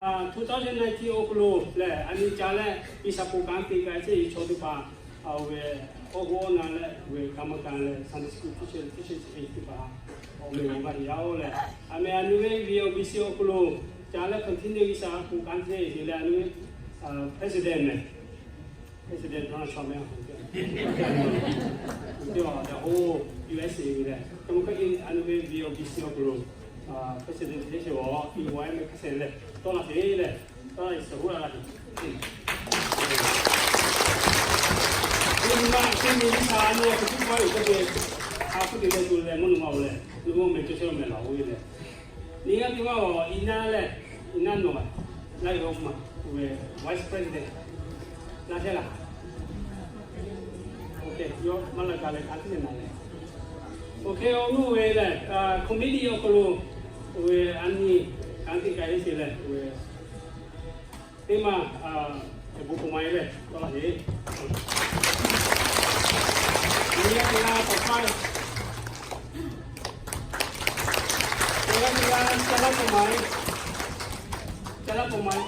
Two thousand nineteen awˬ hk'aw lo lehˬ, a nyi ca leh G'uiˬsha k'oˆ kanˉ te k'ai chehˇ ve chaw teˇ hpaˍ, a, ve awˬ g'uˇ awˬ na leh ve กรรมการ leh Sunday school teacher, teacher teˇ hpaˍ awˬ meꞈ awˬ ma yaˇ oˬ leh, a meh a nyi ve V O B C awˬ hk'aw lo ca leh continue G'uiˬsha k'oˆ kanˉ te ve leh a nyi ve, a, president meh, president Donald Trump meh, teˇ g'aˇ lehˬ, oˇ U S A ve lehˬ, teˇ maˬ hk'e a nyi ve V O B C awˬ hk'aw lo, a, president teˇ sheˍ awˬ, iˉ wa meh hk'e leh tawˇ laˇ te leh, tawˇ laˇ iˉ sheˍ hoˉ la laˇ te. Teˇ nyi ma teˇ nyi G'uiˬsha a nyi ve hk'e tuˉ paˇ ve teˇ hk'e, a hk'oˆ te leh tuˬ leh mvuhˇ naw ma oˬ leh, nawˬ meh cawˇ chehˇ meh laˬ oˬ ve leh, nyi g'aˇ teˇ maˬ awˬ iˉ naˉ leh, iˉ naˉ nawˬ laˇ ve awˬ ma, vice president laˇ chehˇ laˇ. Oˇ hk'e yawˇ maˇ laˇ gaˇ leh hk'a teˇ na leh, oˇ hk'e awˬ nuˇ ve lehˬ, committee awˬ hk'aw lo ve a nyi kanˉ te k'ai ve sheˍ leh, teˇ maˬ, a, bon k'oˍ ma e leh tawˇ laˇ te. Nyi g'aˇ teˇ g'aˇ k'awꞈ paˇ, nyi g'aˇ teˇ g'aˇ ca laˇ k'awꞈ ma e, ca laˇ k'awꞈ ma e.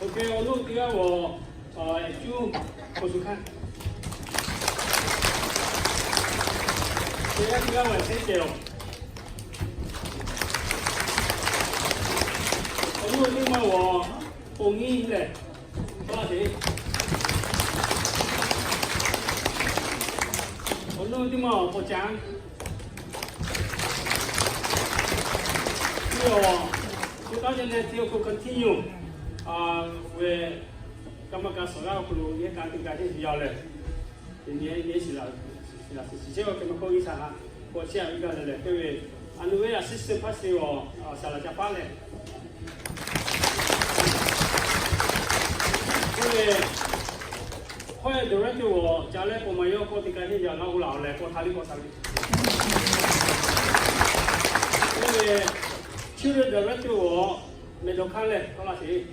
Oˇ hk'e awˬ nuˇ teˇ g'aˇ g'awˬ, a, cuˇ k'awꞈ shuˍ hkanˇ. Teˇ g'aˇ teˇ g'aˇ g'awˬ shehˉ cehˬ awˬ, awˬ nuˇ teˇ maˬ g'awˬ k'oˍ nyiˇ lehˬ tawˇ laˇ te. Awˬ nuˇ teˇ maˬ awˬ k'awꞈ caˉ. Teˇ awˬ, two thousand nineteen awˬ hk'aw continue, a, ve กรรมการ suhˍ g'aˇ awˬ hk'aw lo yehˇ kanˉ te gaˇ teˇ yaˇ lehˬ, teˇ nyi nyi shiˍ laꞈ, shiˍ laꞈ shiˍ shiˍ chehˇ awˬ hk'e maˇ k'oˆ, G'uiˬsha htaꞈ k'awꞈ chehˇ a ve gaˇ leh lehˬ, teˇ ve a nyi ve assistant pastor awˬ, a, saˍ laꞈ ca paˉ leh, teˇ ve choir director awˬ ca leh k'awꞈ ma yawˇ k'awꞈ te k'ai teˇ yaˇ g'a oˇ laˬ awˬ lehˬ k'awꞈ htaꞈ liˇ k'awꞈ htaꞈ liˇ. Teˇ ve children director awˬ meh dawˬ hkanˇ leh tawˇ laˇ sheˍ.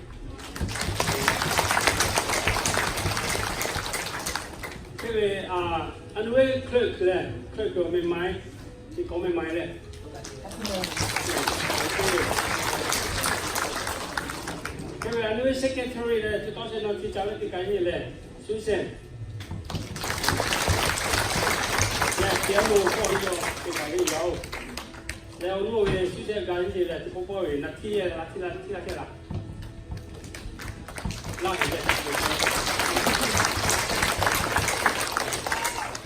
Teˇ ve, a, a nyi ve clerk lehˬ, clerk awˬ meh ma e, chi k'awꞈ meh ma e leh. Teˇ ve a nyi ve secretary lehˬ, chi tawˇ shehˍ nawˬ chi ca ve teˇ k'ai nyi lehˬ, Susan. Lehˬ, chi a lo k'awꞈ ve yaˇ, teˇ k'ai ve yaˇ oˬ. Lehˬ, awˬ nuˇ ve Susan gaˬ nyi lehˬ, chi k'oˆ k'oˆ ve naˬ htiˇ la htiˇ la htiˇ la htiˇ la. Laˇ ve lehˬ,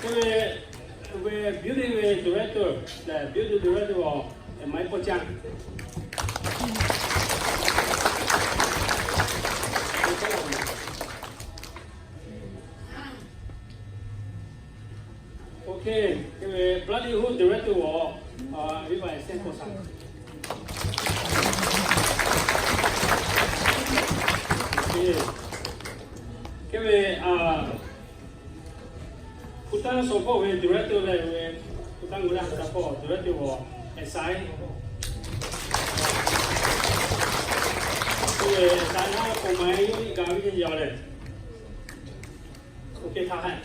teˇ ve, ve building ve director lehˬ, building director awˬ, e, ma e k'awꞈ caˉ. Oˇ hk'e, teˇ ve bloody hood director awˬ, a, viˉ va e sehˉ k'awꞈ shaˍ. Teˇ ve, a, hpu taˇ shawˍ hpawˇ ve director lehˬ, ve hpu taˇ ngaˬ hui laˇ hpu taˇ hpawˇ director awˬ, e saiˉ. Teˇ ve saiˉ haˉ k'awꞈ ma e yawˇ iˉ gaˬ ve teˇ yaˇ lehˬ. Oˇ hk'e htaꞈ hehˆ.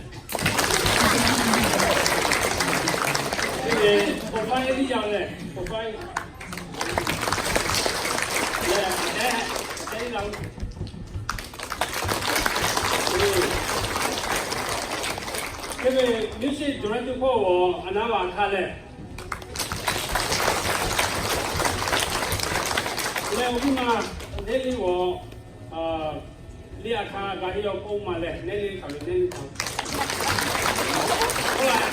Teˇ ve k'awꞈ faiˇ iˉ yaˇ lehˬ, k'awꞈ faiˇ. Lehˬ, tehˉ, tehˉ iˉ la. Teˇ ve music director hpawˇ awˬ a naˉ va hk'a lehˬ, lehˬ awˬ viˉ ma Neˇliˇ awˬ, a, liˇ a hk'a ga heˆ yaw k'oˆ ma lehˬ, Neˇliˇ hk'aˬ ve Neˇliˇ hk'aˬ. Oˇ laˇ,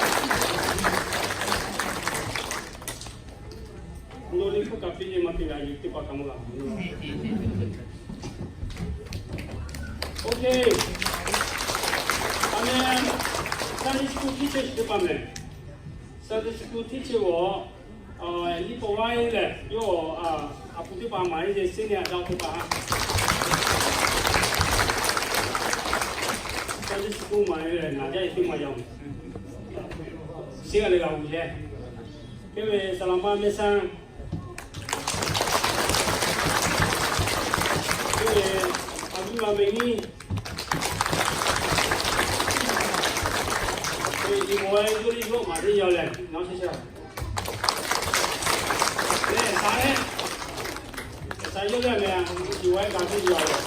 nawˬ liˇ hpu kaꞈ piˇ ve maˇ piˇ ve a yuˬ teˇ hpaˍ kaꞈ maˇ g'a. Oˇ hk'e, a meh, Sunday school teacher teˇ hpaˍ meh, Sunday school teacher awˬ, a, liˇ k'awꞈ g'aˇ lehˬ, yawˇ, a, a pu teˇ hpaˍ maˍ e ve senior adult teˇ hpaˍ, Sunday school maˍ e lehˬ, ngaˬ jaˇ e teˇ maˬ yaˇ oˬ. Chi g'a leh g'a uˬ yehˬ. Teˇ ve saˍ laꞈ ma meh shaˇ. Teˇ ve a viˉ ma meh nyiˇ. Teˇ Iˉ mawˬ yawˇ liˇ yawˇ maˍ teˇ yaw lehˬ, nawˬ chi shaˍ. Lehˬ, saˍ lehˬ, saˍ yawˇ lehˬ mehˍ, iˉ mawˬ kaꞈ teˇ yaw lehˬ,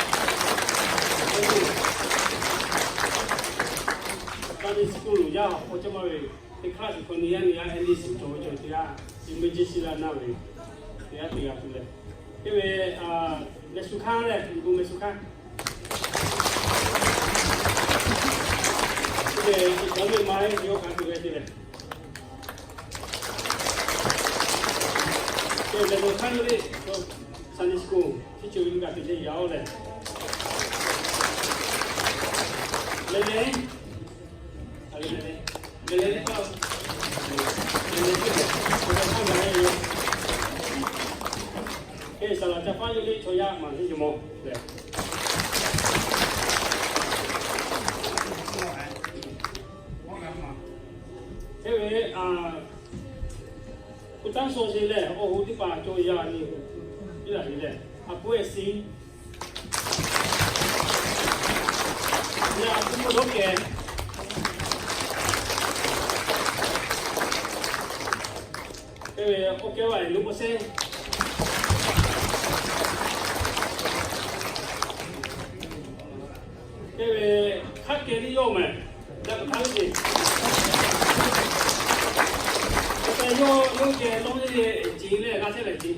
Sunday school yaˇ k'awꞈ cawˇ maˇ ve, teˇ hk'aˇ suhˍ hk'aw nyi yaˇ nyi yaˇ N D C cawˬ ve cawˬ teˇ g'aˇ, emergency laˇ naˇ ve, teˇ g'aˇ teˇ g'aˇ tuˬ lehˬ, teˇ ve, lehˬ suhˍ hkanˇ lehˬ, iˉ mawˬ lehˬ suhˍ hkanˇ. Teˇ ve, iˉ mawˬ lehˬ maˇ heˆ, yawˇ hkanˇ tuˬ ve teˇ lehˬ. Teˇ ve lehˬ suhˍ hkanˇ yawˇ liˇ, Sunday school teacher ve kaꞈ teˇ yaw lehˬ. Lehˬ lehˬ, lehˬ lehˬ, lehˬ lehˬ, lehˬ lehˬ, teˇ saˍ laꞈ ca paˉ yawˇ liˇ chaw yaˇ maˍ teˇ yaw mawˬ lehˬ. Teˇ ve, a, k'o taˇ shaw sheˍ lehˬ, awˬ hoꞈ teˇ hpaˍ cawˬ yaˇ nyi, iˉ laꞈ nyi lehˬ, a k'oˆ e siˉ lehˬ, a k'oˆ k'o dawˇ kehˬ. Teˇ ve k'oˆ kehˬ vaˇ e lo k'o sheˍ. Teˇ ve hk'aˆ kehˬ liˇ yawˇ mehˍ, daꞈ k'aˬ htaˇ ve sheˍ. Teˇ ve yawˇ yawˇ kehˬ lawˇ ve ciˍ lehˬ g'a chehˇ lehˬ ciˍ.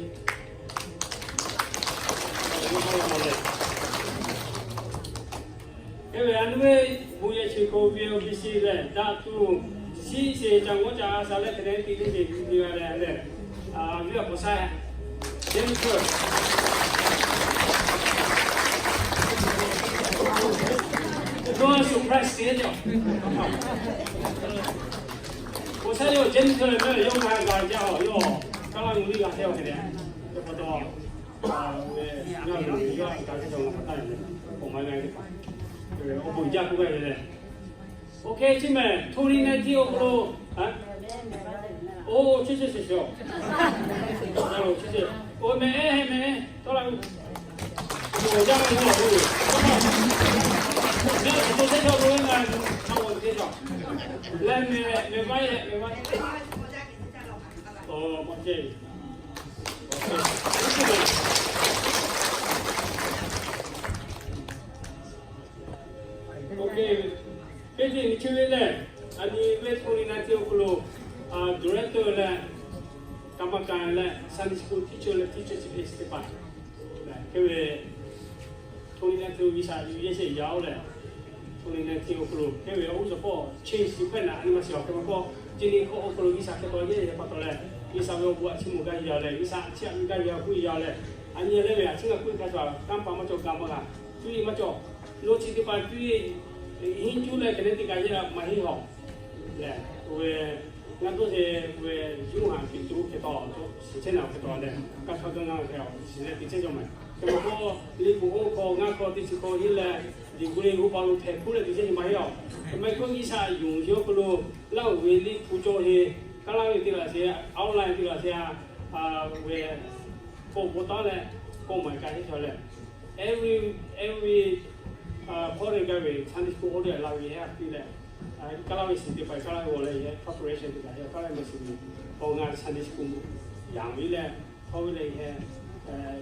Teˇ ve a nu ve, bon yehˬ chi hk'oˆ V O B C lehˬ daꞈ tuˬ, shiˉ sheˍ ca ngawˉ ca a sha leh hk'e te tiˉ teˇ sheˍ nyi g'a leh lehˬ, a, viˉ a k'o shaˉ, Jennifer. Yawˇ surprise te yaˇ. K'o shaˉ yawˇ Jennifer lehˬ mehˍ yawˇ g'a g'a jaˇ a yawˇ, Kaˇlaˇ nu liˇ g'a chehˇ a hk'e te, teˇ pa taw, a, ve, ngaˬ ve yawˇ a shu ka teˇ cawˬ ngaˬ pa taˇ lehˬ, k'awꞈ maˇ g'a teˇ hpaˍ, awˬ bon jaˇ k'oˆ gaˇ ve lehˬ. Okay, chi mehˍ, twenty nineteen awˬ hk'aw lo, a, o, chi chi chi chi, a lo chi chi, o mehˍ e mehˍ e tawˇ la, o jaˇ ve, o, mehˍ e to teˇ cawˬ lo ve ngaˬ, a lo teˇ cawˬ, lehˬ mehˍ mehˍ vaˇ e mehˍ vaˇ e, o, maˇ ceh. Okay, teˇ ceuˬ nyi chi ve lehˬ, a nyi ve twenty nineteen awˬ hk'aw lo, director leh, กรรมการ leh, Sunday school teacher leh teacher chi hk'e chi teˇ hpaˍ, teˇ ve twenty nineteen G'uiˬsha yuˬ yehˇ sheˍ yaˇ oˬ lehˬ, twenty nineteen awˬ hk'aw lo teˇ ve awˬ uˉ suhˍ hpawˇ change hpehꞈ naˍ, a nyi ma shiˍ awˬ hk'e ma hk'aw, chi nyi hk'aw awˬ hk'aw lo G'uiˬsha hk'e taw yehˇ pa taw leh, G'uiˬsha ve awˬ bon a chiˇ mvuh gaˇ yaˇ leh, G'uiˬsha a chiˇ a ve gaˇ yaˇ k'oˆ yaˇ leh, a nyi leh ve a chiˇ ngaˬ k'oˆ hk'a shuˍ kanˇ paˍ maˇ cawˬ, gaˬ maˇ g'a, cuˇ yiˍ maˇ cawˬ, lo chi teˇ hpaˍ cuˇ yiˍ, henˇ cuˇ leh hk'e te teˇ kaꞈ yehˇ maˇ henˇ hawˬ lehˬ, oˇ ve ngaˬ dawˇ sheˍ ve Yoˇhanˬ Peˍtruˆ hk'e taw, shiˍ chehˇ naˍ hk'e taw leh, kaˇ hk'aˇ gaˇ ngaˇ hk'e shiˍ leh te chehˇ cawˬ mehˍ. Hk'e ma k'o, liꞈ bvuhꞈ oˇ hk'aw ngaˇ hk'aw teˇ chi hk'aw henˇ leh, liꞈ gu le gu pa lo hpehꞈ hkuˉ leh te chehˇ nyi ma heˆ a. Hk'e ma k'o G'uiˬsha yonˍ yawˇ hk'aw lo, Laˇ huˍ ve liꞈ hpu cawˇ heˆ, Kaˇlaˇ ve teˇ g'aˇ sheˍ, outline teˇ g'aˇ sheˍ, a, ve k'oˆ k'o taˉ leh, k'oˆ maˍ ka heˆ chaw leh, every, every, hk'aw leh gaˇ ve Sunday school oˇ teˇ g'aˇ la ve heˆ a piˇ leh, Kaˇlaˇ ve shiˍ teˇ hpaˍ Kaˇlaˇ ve g'aw leh yehˇ, preparation teˇ hpaˍ yehˇ, Kaˇlaˇ ve shiˍ ve, k'o ngaˬ Sunday school yaꞈ ve leh, hk'aw ve leh yehˇ,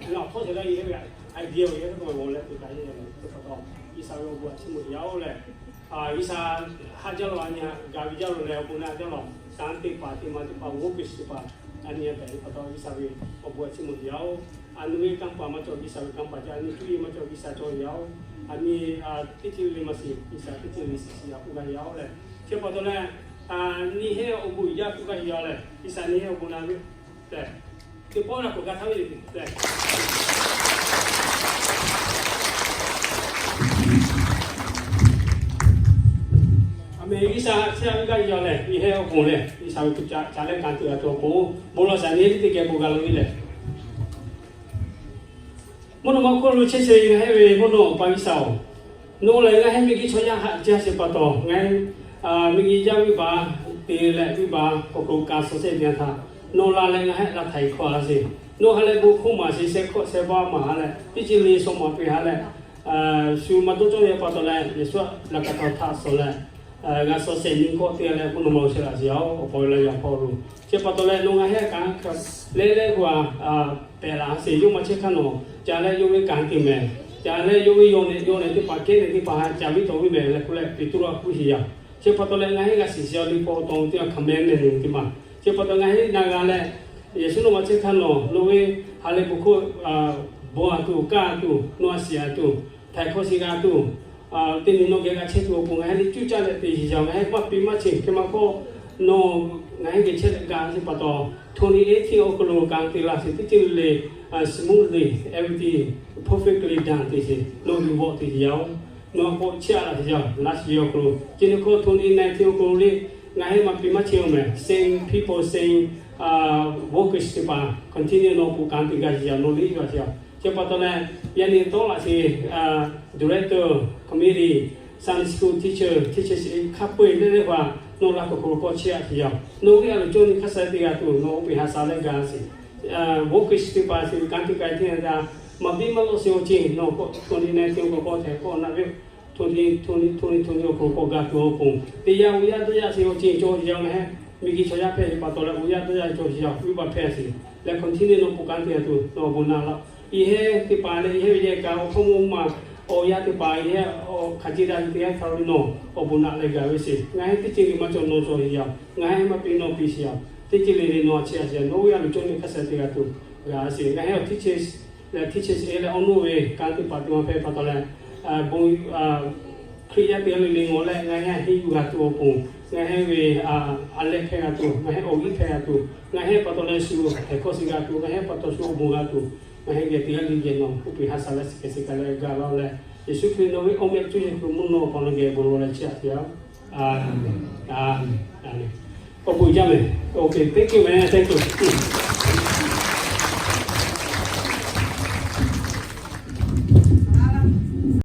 ngaˬ hk'aw sheˍ leh yehˇ ve idea ve yehˇ hk'e k'o g'aw leh teˇ kaꞈ yehˇ leh teˇ pa taw, G'uiˬsha ve awˬ bon a chiˇ mvuh yaˇ oˬ leh, G'uiˬsha haˆ jaˇ lawˬ a nyi, gaˬ ve jaˇ lawˬ leh awˬ bon na jaˇ lawˬ, kanˉ teˇ hpaˍ teˇ ma teˇ hpaˍ g'oˇ peˬ shiˍ teˇ hpaˍ, a nyi a tehꞈ pa taw G'uiˬsha ve awˬ bon a chiˇ mvuh yaˇ oˬ. A nu ve kanˇ paˍ maˇ cawˬ G'uiˬsha ve kanˇ paˍ jaˇ, a nu cuˇ yiˍ maˇ cawˬ G'uiˬsha cawˬ yaˇ oˬ. A nyi, teˇ ceuˬ le maˇ shiˍ, G'uiˬsha teˇ ceuˬ le shiˍ shiˍ yaꞈ k'oˆ gaˇ yaˇ oˬ leh, chi pa taw leh, a nyi heˆ awˬ bon yaˇ k'oˆ gaˇ yaˇ leh, G'uiˬsha nyi heˆ awˬ bon na ve tehꞈ, teˇ pawˆ la k'awꞈ ga htaˇ ve le tehꞈ. A mehˍ G'uiˬsha chehˇ a ve gaˇ yaˇ leh, nyi heˆ awˬ bon leh G'uiˬsha ve tuꞈ ca ca leh kanˉ te g'a tuˬ awˬ pon, bon lawˬ shaˍ nyi teˇ geh bon ga lo ve leh, mvuhˇ naw ma hk'oˆ lo chehˇ chehˇ ve ngaˬ heˆ ve mvuhˇ naw awˬ pa G'uiˬsha oˬ, nawˬ lehˬ ngaˬ heˆ miˬguiˬ chaw yaˇ haꞈ jaˇ sheˍ pa taw, ngaˬ miˬguiˬ yaˇ viˇ baˬ te leh viˇ baˬ awˬ hk'aw lo ka suh chehˇ ve yanˇ htaˇ, nawˬ la leh ngaˬ heˆ la htaiˍ hkawˇ a sheˍ. Nawˬ ha leh bon hk'oˆ maˍ sheˍ, sheh hkawˆ sheh baˆ maˍ ha leh, teˇ ceuˬ le shaw maˍ peˬ ha leh, shu maˇ dawˇ cawˇ ve pa taw leh, Yeˍsuˆ laꞈ ka htaꞈ htaꞈ suh leh, G'a shaw shehˍ nyi kawˆ teˇ g'aˇ leh mvuhˇ naw ma awˬ shehˍ laꞈ shiˍ-oˬ, awˬ hpaw ve la yaꞈ hpawˇ lo. Chi pa taw leh nawˬ ngaˬ heˆ kaꞈ leh leh hu a pehꞈ laꞈ sheˍ, yawˇ maˇ chehˇ hk'aˇ nawˬ ca leh yawˇ ve kanˉ te mehˍ, ca leh yawˇ ve yawˇ nehˬ yawˇ nehˬ teˇ hpaˍ kehˉ nehˬ teˇ hpaˍ ca viˉ tawˬ viˉ mehˍ leh k'oˆ leh Peˍtruˆ a k'oˆ sheˍ yaˇ. Chi pa taw leh ngaˬ heˆ g'a shiˍ shiˍ a liꞈ hpu awˬ taw teˇ g'aˇ hk'aˬ meh meh nehˬ teˇ maˬ. Chi pa taw ngaˬ heˆ na g'a leh, Yeˍsuˆ nawˬ maˇ chehˇ hk'aˇ nawˬ, nawˬ ve ha lehˬ bon hkawˇ bon a tuˬ, kaˇ a tuˬ, nawˬ a shiˍ a tuˬ, htaiˍ hkawˇ shiˍ g'a tuˬ, teˇ nyi nawˬ geh g'a chehˇ tuˬ awˬ pon ngaˬ heˆ le cuˇ caˇ leh te shiˍ yaˇ. Ngaˬ heˆ maˇ piˇ maˇ cheˇ hk'e maˇ k'oˆ, nawˬ ngaˬ heˆ geh chehˇ leh gaˬ sheˍ pa taw, twenty eighteen awˬ hk'aw lo kanˉ te laˇ sheˍ teˇ ceuˬ le, smoothly, everything perfectly done te sheˍ, nawˬ yuˬ vawˆ te shiˍ yaˇ-oˬ. Nawˬ k'awꞈ chiˇ aꞈ laˇ shiˍ yaˇ, laˇ shiˍ yaˇ awˬ hk'aw lo. Chi nyi hk'oˆ twenty nineteen awˬ hk'aw lo le, ngaˬ heˆ maˇ piˇ maˇ cheˇ-oˬ mehˍ, same people, same workers teˇ hpaˍ continue nawˬ k'o kanˉ te gaˇ shiˍ yaˇ, nawˬ le yuˬ a shiˍ yaˇ. Chi pa taw leh, yaˇ nyi tawˆ laꞈ sheˍ, director, committee, Sunday school teacher, teacher chi hk'a peu-eˬ leh leh hpaˍ nawˬ laˇ hk'aw hk'aw lo kawˆ chiˇ aꞈ shiˍ yaˇ. Nawˬ ve a loˍ cawˇ nyi hk'aˇ suh teˇ g'aˇ tuˬ nawˬ oˇ peˬ ha sha leh gaˬ sheˍ. Vocation teˇ hpaˍ sheˍ ve kanˉ te k'ai teˇ g'aˇ, maˇ biˇ maˇ lawˆ sheˍ awˬ ceuˬ nawˬ k'awꞈ twenty nineteen k'awꞈ k'awꞈ htehꞈ k'awꞈ naꞈ ve, twenty twenty twenty awˬ hk'aw lo k'awꞈ gaˬ tuˬ awˬ pon teˇ yanˇ uiˍ yaˇ dawˇ yaˇ sheˍ awˬ ceuˬ cawˬ shiˍ yaˇ. Ngaˬ heˆ miˬguiˬ chaw yaˇ hpehꞈ ve pa taw leh uiˍ yaˇ dawˇ yaˇ cawˬ shiˍ yaˇ, uˉ baˬ hpehꞈ sheˍ leh continue nawˬ k'o kanˉ te a tuˬ nawˬ awˬ bon naꞈ laˇ. Yehˇ teˇ hpaˍ leh yehˇ ve yehˇ kaꞈ awˬ hk'aw mawˇ maˬ awˬ yaˇ teˇ hpaˍ yehˇ hk'a jiˇ daꞈ ve teˇ yanˇ htaˇ ve nawˬ awˬ bon naꞈ leh gaˬ ve sheˍ. Ngaˬ heˆ teˇ ceuˬ le maˇ cawˬ nawˬ cawˬ shiˍ yaˇ, ngaˬ heˆ maˇ piˇ nawˬ piˇ shiˍ yaˇ, teˇ ceuˬ le le nawˬ a chiˇ aꞈ shiˍ yaˇ, nawˬ ve a loˍ cawˇ nyi hk'aˇ suh teˇ g'aˇ tuˬ gaˬ sheˍ. Ngaˬ heˆ awˬ teˇ ceuˬ leh teˇ ceuˬ sheˍ leh awˬ nawˬ ve kanˉ teˇ hpaˍ te maˇ hpehꞈ pa taw leh, bon Hkriꞈ yaˇ teˇ g'aˇ le le ngawˬ leh ngaˬ heˆ henˇ yuˬ g'a tuˬ awˬ pon, ngaˬ heˆ ve a lehˆ hpehꞈ g'a tuˬ, ngaˬ heˆ awˬ g'euˆ hpehꞈ g'a tuˬ, ngaˬ heˆ pa taw leh shu htaiˍ hkawˇ shiˍ g'a tuˬ, ngaˬ heˆ pa taw shu awˬ bon g'a tuˬ, ngaˬ heˆ geh teˇ g'aˇ le geh nawˬ k'oˆ piˇ ha sha leh shiˍ hk'e shiˍ kaꞈ leh gaˬ laˇ leh, Yeˍsuˆ Hkriꞈ nawˬ ve awˬ meh cuˇ yiˍ hk'e mvuhˇ naw awˬ hk'aw lo geh bon lawˬ leh chiˇ aꞈ shiˍ yaˇ. Aˍmenˍ. Aˍmenˍ. Aˍmenˍ. Awˬ bon jaˇ mehˍ. Okay, thank you mehˍ, thank you.